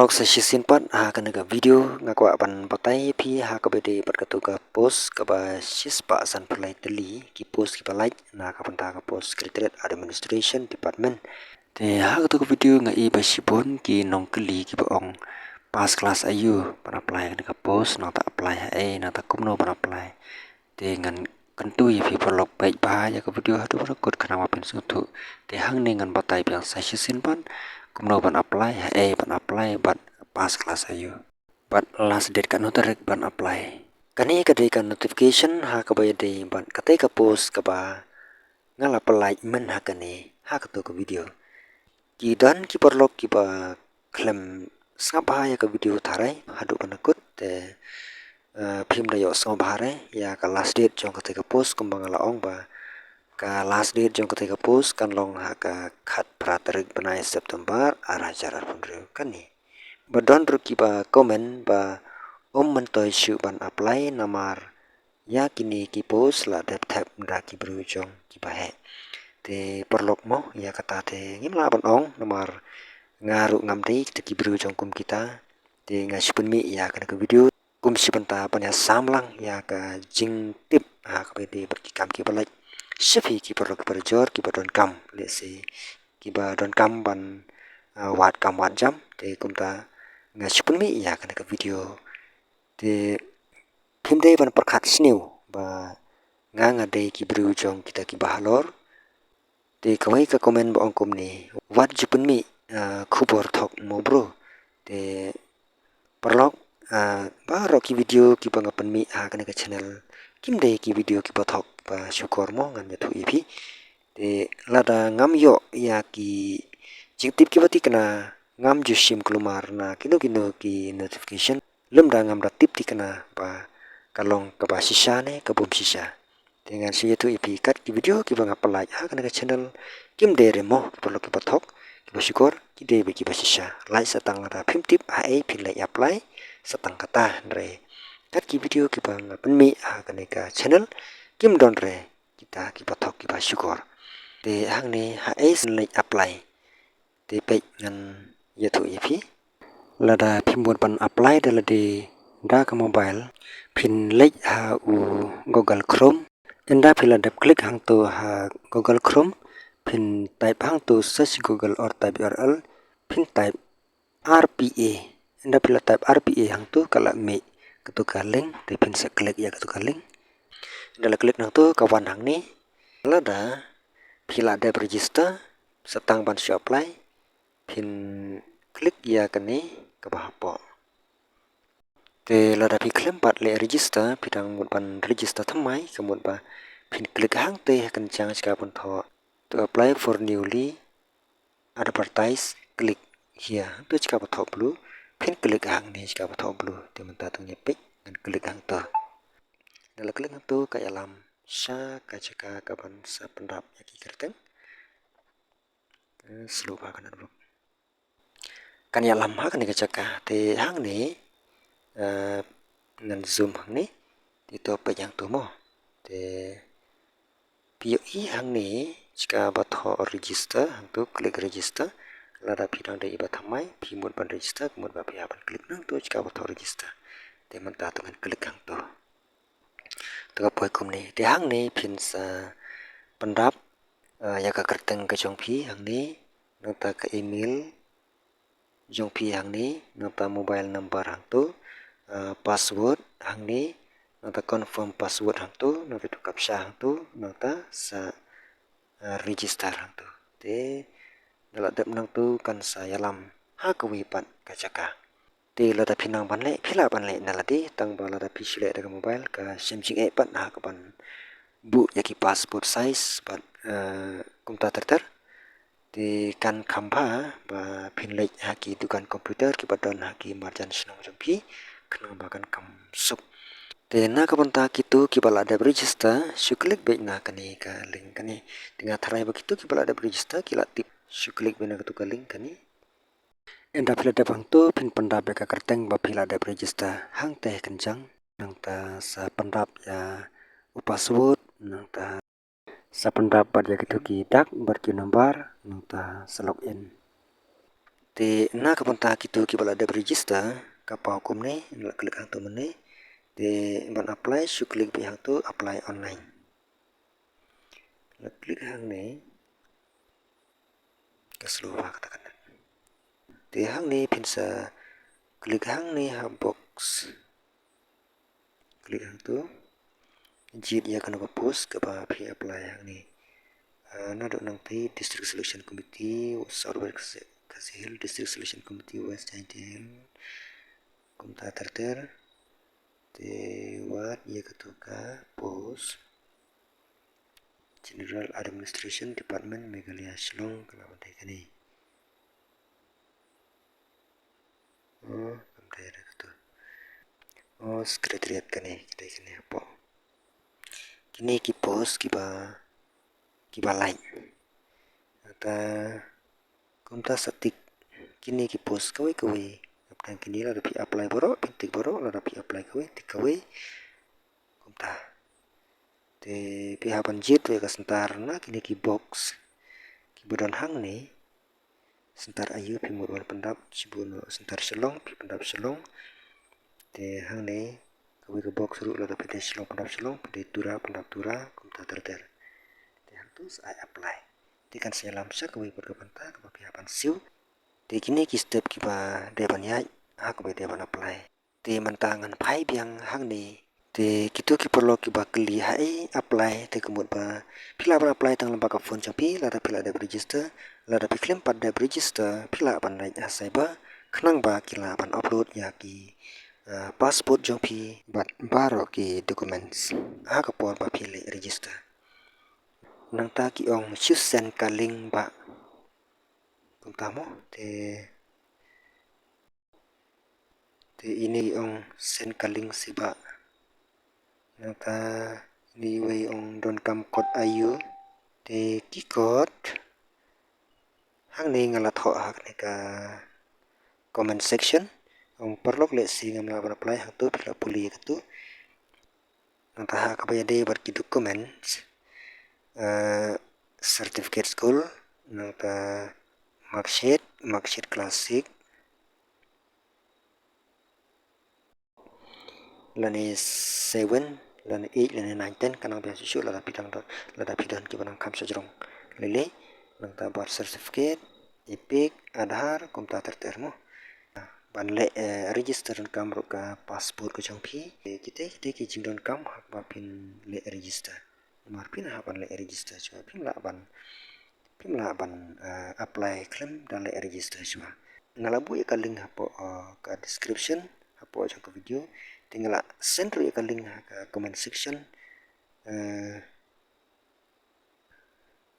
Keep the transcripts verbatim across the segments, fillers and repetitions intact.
Ok, sa shisien pat ha kane ka video nga kwah ban batai ïa phi ha kaba ïadei bad kato ka post kaba shispah sanphew lai tylli ki post kiba lait na ka bynta ka post Secretariat Administration Department. Te ha kato ka video nga i ba shibun ki nongkylli kiba ong pass class aiu ban apply kane ka post, nangta apply haei, nangta kumno ban apply. Te ngan kyntu ïa phi paralok peit bha ïa ka video haduh ba kut khnang ba phin sngewthuh. Te hangne ngan batai biang sa shisien pat kumno ban apply, haei ban apply bad pass class aiu, bad last date katno tarik ban apply. Kane ka dei ka notification ha kaba ïadei bad katei ka post kaba nga la pynlait mynta ha kane ha kato ka video. Ki don ki paralok kiba khlem sngap bha ïa ka video tharai haduh ba kut, te, eh, phim da ïoh sngap bha re ïa ka last date jong katei ka post, kumba nga la ong ba ka last date jong katei ka post kan long ha ka khatphra tarik bnai September ar hajar arphew hynriew kane. Ba don ruh kiba comment ba ym myntoi shuh ban apply namar ïa kine ki post la dep thep da ki briew jong kiba heh. Te paralok mo, ïa kata te ngim lah ban ong namar nga ruh ngam dei kita ki briew jong kum kita. Te nga shu pynmih ïa kane ka video kum shi bynta ban ïa sam lang ïa ka jingtip ha kaba ïadei bad ki kam kiba lait sha phi ki paralok ki parajor kiba donkam, lehse kiba donkam ban, ah, wad kam wad jam. Te kumta nga shu pynmih ïa kane ka video. Te phim dei ban pyrkhat sniew ba nga nga dei ki briew jong kita kiba halor. Te kawei ka comment ba ong kumne, wat ju pynmih, ah, khubor thok mo bro. Te paralok, ah, baroh ki video kiba nga pynmih ha kane ka channel kim dei ki video kiba thok ba shukor mo, ngan ïathuh ïa phi. Te lada ngam ïoh ïa ki jingtip kiba thikna, ngam ju shim kulmar na kino kino ki notification lymda ngam da tip thikna ba ka long kaba shisha ne ka bym shisha. Te ngan shu ïathuh ïa phi kat ki video kiba nga pynlait ha kane ka channel kim dei re mo ki paralok kiba thok, kiba shukor, ki dei beit kiba shisha. Lait sa tang lada phim tip haei phin leit apply sa tang kata, hynrei kat ki video kiba nga pynmih ha kane ka channel kim don re kita kiba thok kiba shukor. Te hangne haei sa leit apply. Te peit ngan ïathuh ïa phi. Lada phi mut ban apply da lade da ka mobile, phin leit ha u Google Chrome. Ynda phi la dep klik hangto ha Google Chrome, phin type hangto, search Google or type U R L, phin type R P A. Ynda phi la type R P A hangto ka la mih kato ka link, te phin sa klik ïa kato ka link. Ynda la klik nangto ka wan hangne. Lada phi la dep register sa tang ban shu apply, phin klik ïa kane kaba hapoh. Te lada phi khlem pat leh register, phi dang mut ban register thymmai, ka mut ba phin klik hangtei ha kane ka jaka ban thoh to apply for newly advertise, click here. Hangto jaka ba thoh blue, phin klik hangne jaka ba thoh blue. Te mynta to ngin peit, ngan klik hangto. Ynda la klik hangto ka ïalam sha ka jaka kaban sa pyndap ïa ki kyrteng. Eh, slow bha ka network. Kan ïalam ha kane ka jaka. Te hangne, eh, ngan zoom hangne. Te to peit hangto mo. Te phi ïohi hangne jaka ba thoh register, hangto klik register. Lada phi dang dei iba thymmai, phi mut ban register, ka mut ba phi hap ban klik nangto jaka ba thoh register. Te mynta to ngan klik hangto. Te ka poi kumne. Te hangne phin sa pyndap, eh, ïa ka kyrteng ka jong phi hangne, nangta ka email jong phi hangne, nangta mobile number hangto, eh, password hangne, nangta confirm password hangto, nangta to captcha hangto, nangta sa, eh, register hangto. Te ynda la dep nangto kan sa ïalam ha kawei pat ka jaka. Te lada phi nang ban leh, phi lah ban leh na lade, tang ba lada phi shu leh da ka mobile ka shem jingeh pat ha kaban buh ïa ki passport size bad, eh, kumta ter ter. Te kan kham bha ba phin leit ha ki dukan computer kiba don ha ki marjan shnong jong phi, khnang ba kan kham suk. Te na ka bynta kito kiba la dep register, shu klik beit na kane ka link kane. Te nga tharai ba kito kiba la dep register ki la tip, shu klik beit na kato ka link kane. Ynda phi la dep hangto phin pyndap ïa ka kyrteng ba phi la dep register hangtei ha kynjang, nangta sa pyndap ïa u password, nangta sa pyndap bad ïa kito ki dak bad ki number, nangta sa log in. Te na ka bynta kito kiba la dep register, ka paw kumne, la klik hangto mynne. Te ban apply, shu klik beit hangto apply online. La klik hangne, ka slow bha kata ka net. Te hangne phin sa klik hangne ha box. Klik hangto. Jied ïa kano ka post kaba phi apply hangne. Ah, naduh nangtei District Selection Committee, South West Khasi, Khasi Hills District Selection Committee, West Jaintia Hills. Kumta ter ter. Te wad ïa kato ka post. General Administration Department, Meghalaya, Shillong, ka la ban dei kane. Oh, kam dei da kato. Oh, Secretariat kane, ka dei kane hapoh. Kine ki post kiba, kiba lait. Kata, kumta sa tick. Kine ki post kawei kawei. Hapdeng kine lada phi apply baroh, phin tick baroh, lada phi apply kawei, tick kawei. Kumta. Te phi hap ban jied ïa ka center na kine ki box. Kiba don hangne. Center aiu phi mut ban pyndap, shibun center Shillong, phi pyndap Shillong. Te hangne, kawei ka box ruh lada phi dei Shillong pyndap Shillong, phi dei Tura pyndap Tura, kumta ter ter. Te hangto sa ai apply. Te kan sa ïalam sha kawei pat ka bynta, kaba phi hap ban siew. Te kine ki step kiba dei ban ïaid, ha kaba dei ban apply. Te mynta ngan phai biang hangne. Te kito ki paralok kiba kylli haei apply, te ka mut ba phi lah ban apply tang lyngba ka phone jong phi, lada phi la dep register, lada phi khlem pat dep register, phi lah ban leit ha cyber, khnang ba ki lah ban upload ïa ki, ah, passport jong phi, bad baroh ki documents. Ha ka por ba phi leit register. Nangta ki ong shu send ka link bah. Kumta mo, te Te ine i ong send ka link seh bah. Nangta ine iwei ong donkam kot aiu. Te ki kot. Hangne nga la thoh ha kane ka comment section. Ong paralok lehse ngam lah ban apply hangto phi lah pule kato. Nangta ha kaba ïadei bad ki documents, eh, certificate school, nangta marksheet, marksheet class six, lane seven, lane eight, lane nine, ten, kan nang biang shuh shuh lada phi dang don, lada phi don kiba nang kham shajrong. Lei lei, nangta birth certificate, EPIC, Aadhaar, kumta ter ter mo. Ban leh, eh, register donkam ruh ka passport ka jong phi. Eh, kita, kita ki jingdonkam ha kaba phin leh register. Namar phin hap ban leh register shuwa, phim lah ban, phim lah ban, eh, apply khlem da leh register shuwa. Nga la buh ïa ka link hapoh, eh, ka description, hapoh jong ka video. Te nga la send ruh ïa ka link ha ka comment section. Eh,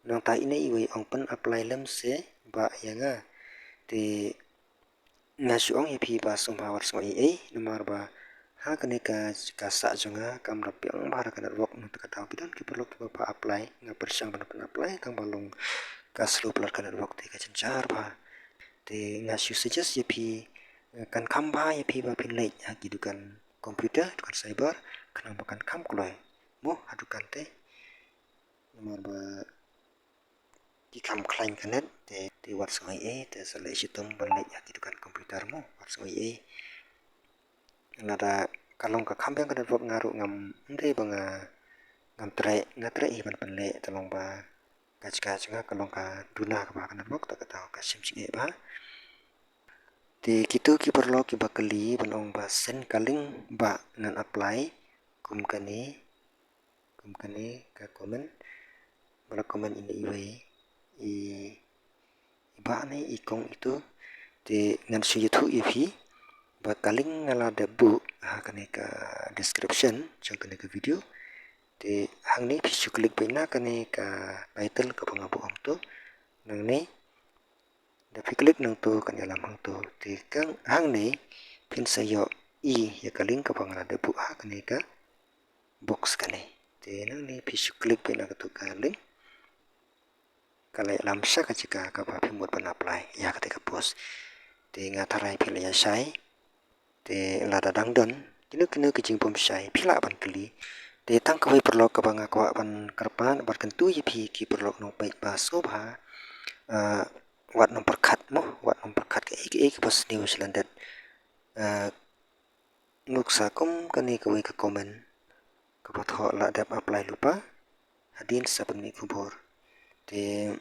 Nangta ine iwei ong pyn apply lem seh bah ïa nga. Te nga shu ong ïa phi ba sngewbha wat sngew ei ei, namar ba ha kane ka, ka sah jong nga kam da biang bha ka network, nangta ka daw ki don ki paralok kiba apply, nga pyrshang ban pyn apply tang ba long ka slow palat ka network te ka jynjar bha. Te nga shu suggest ïa phi, kan kham bha ïa phi ba phin leit ha ki dukan computer, dukan cyber, khnang ba kan kham kloi. Mo ha dukan te. Namar ba ki kham khlaiñ ka net, te, te wat sngew ei ei, te sa leh shitom ban leit ha ki dukan computer mo, wat sngew ei ei. Lada ka long ka kham biang ka network nga ruh ngam, ym dei ba nga, ngam treh, nga treh hi ban pynleh, te long ba ka jaka jong nga ka long ka duna kaba ka network, te kata ka shim jingeh bha. Te kito ki paralok kiba kylli ban ong ba send ka link bah ngan apply kum kane. Kum kane ka comment. Ba la comment ine iwei i, i bah ne i kong itu. Te ngan shu ïathuh ïa phi ba ka link nga la dep buh ha kane ka description jong kane ka video. Te hangne phi shu click beit na kane ka title kaba nga buh hangto. Nangne Da phi click nangto kan ïalam hangto. Te ka hangne phin sa ïohi ïa ka link kaba nga la dep buh ha kane ka box kane. Te nangne phi shu click beit na kato ka link. Ka la ïalam sha ka jaka kaba phi mut ban apply ïa kata ka post. Te nga tharai phi la ïa shai. Te lada dang don kino kino ki jingbymshai phi lah ban kylli. Te tang kawei paralok kaba nga kwah ban kyrpad bad kyntu ïa phi ki paralok nongpeit ba sngewbha, ah, wat nym pyrkhat mo, wat nym pyrkhat kaei kaei kaba sniew sha lyndet. Eh, nuksa kum kane kawei ka comment kaba thoh la dep apply lypa hadien sa pynmih khubor. Te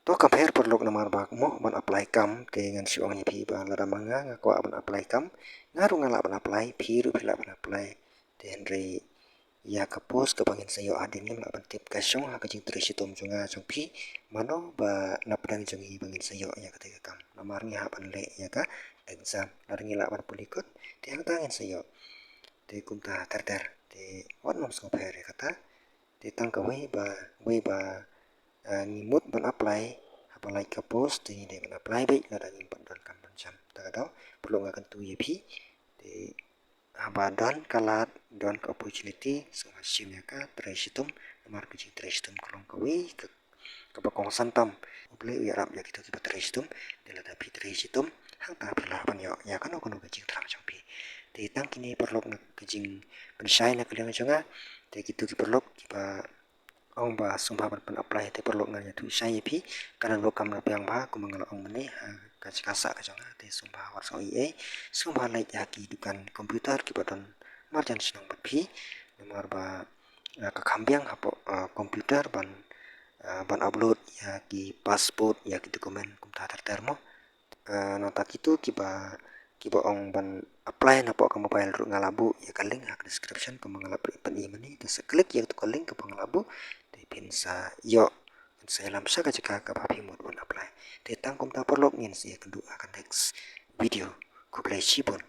to kam pher paralok namar ba mo ban apply kam, te ngan shu ong ïa phi ba lada ma nga nga kwah ban apply kam, nga ruh nga lah ban apply, phi ruh phi lah ban apply. Te hynrei ïa ka post kaba ngin sa ïoh hadien ngim lah ban tip ka shong ha ka jingtrei shitom jong nga jong phi, mano ba na pdeng jong ngi ba ngin sa ïoh ïa kata ka kam. Namar ngi hap ban leh ïa ka exam, lada ngi lah ban pule kut te hangta ngin sa ïoh. Te kumta ter ter, te wat nym sngewpher ïa kata. Te tang kawei ba, wei ba, ah, ngi mut ban apply, haba lait ka post te ngi dei ban apply beit lada ngim pat don kam don jam. Ta ka daw paralok nga kyntu ïa phi, te haba don ka lad, don ka opportunity, sngewbha shim ïa ka, trei shitom. Namar ka jingtrei shitom ka long kawei ka, kaba kongsan tam. U Blei u ïarap ïa kito kiba trei shitom. Te lada phi trei shitom, hangta phi lah ban ïoh ïa kano kano ka jingthrang jong phi. Te tang kine paralok na ka jingpynshai na ka liang jong nga. Te kito ki paralok kiba ong ba sngewbha ban pyn apply, te paralok ngan ïathuh shai ïa phi. Ka don ruh kam da biang bha kumba nga la ong mynne ha ka jaka sah ka jong nga, te sngewbha wat sngew ei ei. Sngewbha leit ha ki dukan computer kiba don marjan shnong bad phi, namar ba, ah, ka kham biang hapoh, ah, computer ban, ah, ban upload ïa ki passport, ïa ki document kumta ter ter mo. Ah, nangta kito kiba, kiba ong ban apply napoh ka mobile ruh nga la buh ïa ka link ha ka description kumba nga la pyni mynne. Te sa click ïa kato ka link kaba nga la buh, te phin sa ïoh, phin sa ïalam sha ka jaka kaba phi mut ban apply. Te tang kumta paralok, ngin sa ïakynduh ha ka next video. Khublei shibun.